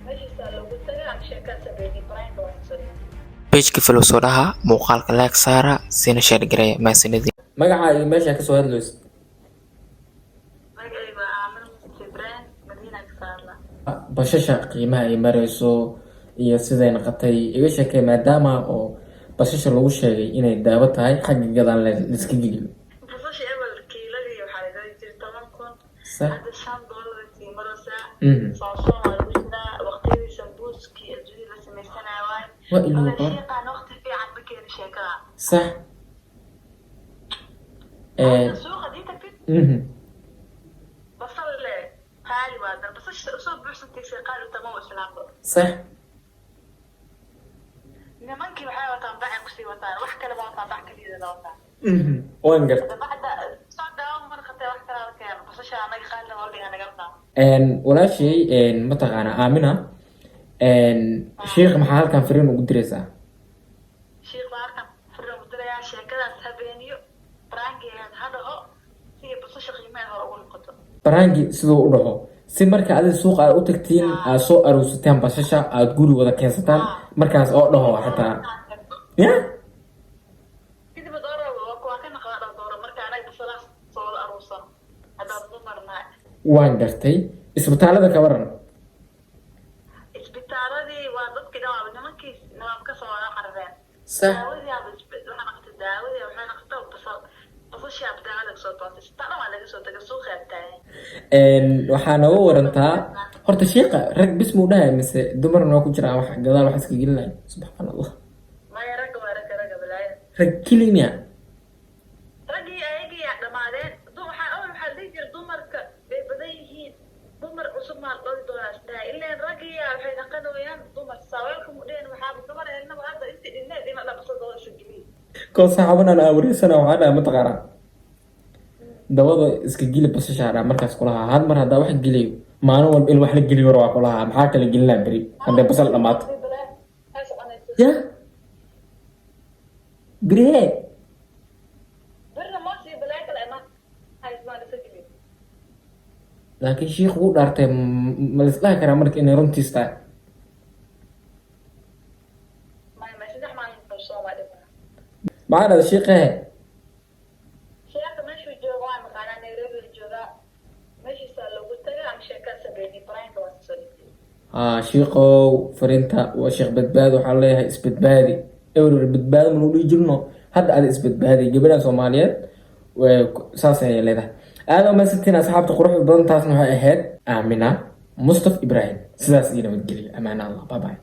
Meeshiisaa loogu tagay ama sheekada sabeeyay prank waa soo. Page-ka follow soo dhaha, muuqaalka like saara, siina share gareeya. Mahadsanidin. Magacaa iyo meesha kasoo hadlayso? Magacaygu waa Aamin Mustafa Ibrahim, Madiina ka saarla. Bashasha qiimaha ay marayso iyo siday noqotay iga sheekay, maadaama oo basasha lagu sheegay inay daawo tahay, xagga gadaan laiska geliyo. Basasha ebel kiiladii waxaa la gadi jiray 10,000. Hadda $5 sii maraysaa. Soosoon waa lagu jiraa, waqtiyadii sambuuskii adduunyada la samaysanaya waay. Waa ilmo Wala qaban. Sheeqaan waqti fiican ma keeni sheekada. Hadda suuqa hadii tagtid, basal le qaali waa dan basasha usoo buuxsantay, qaali u tama islaamba. Nimankii waxay wataan bacay kusii wataan, wax kale ma wataan, bac kaliya la wataa. Waan garta. Bacda soo daawo marqatay, wax kale la keeno, basasha anaga qaali loo dhiga naga wataa. Walaashay, mataqaana Aamina, sheikh maxaa halkan fariin ugu diraysaa? Sheekh baa halkan fariin ugu dirayaa, sheekadaas habeeniyo, prank-geed ha dhaho si ay basasha qiimaheeda hore ugu noqoto. Prank-i siduu u dhaho, si marka adiga suuqa aad u tagtiin, aad soo aruursataan basasha, aad guri wada keensataan, markaas oo dhaho xataa ya. Kadib dooro waa ka naqdaa dhah dooro marka anaga basalaha soo wada aruursano haddaan dumarnahay. Waan gartay. Isbitaalada ka waran? Isbitaaladii waa dadkii dhan waaba nimankii nimaam ka soo wada qarareen. Daawadii aba waxay noqotay, daawadii waxay noqotay basal, basashii aba daawada kasoo doontay, isbitaal dhan waa laga soo tagay, suuqii aa taagan. Waxaa nooga warantaa horta, shiiqa rag bis muu dhahay mise dumarna waa ku jiraan wax gadaal wax iska gelinaya? Subxaan Allah. Maya, ragga waa ragga, ragga balaayada. Rag keli miya? Raggii ayagii yaa dhamaadeen. Waxaa awal waxaa la dhihi jiray dumarka bay badan yihiin, dumar cusub maa la dhali doonaa isdhahay, ileen raggii yaa waxay dhaqanayaan dumar saaweelka mu dhehen, waxaaba dumar helnaba hadda intii dhinneed in la dhabasadooda isu geliyo. Koo saaxaban aan awareysana, waxaa dhahay, mataqaanaa, dabada iska geli basasha dhaa markaas kulahaa. Hal mar haddaa wax geliyo, maalin walba in wax la geliyo waa kulahaa. Maxaa kala gelinaa beri hadday basal dhamaato? Maxay soconaysa? Ya birihee. Birna moos iyo balaayo kale imaan haysmaan isa geliyo. Laakiin shiikhu wuu dhaartay, ma la isdhahi karaa marka inay runtiis tahay? Maya, maya, 3 maalin buu soomaa dhibaa. Maxaa dhahda shiikhehe? Sheekha meeshuu joogo waa naqaanaa, Nairobi la joogaa, meeshiisaa loogu tagay ama sheekada sabeeyay prank-ka waa soo dhigtay. Haa, shiikow, fariinta waa sheekh Badbaadi. Waxaa leeyahay isbadbaadi. Ewer badbaado ma lagu dhihi jirno, hadda ada isbadbaadi. Gabadhan Soomaaliyeed saas ayay leedahay. Aada umahadsantiin, asxaabta quruxda badan. Taasna waxay ahayd Aamina Mustaf Ibrahim. Sidaas iyo nabadgelyo, amaana Allah, bye bye.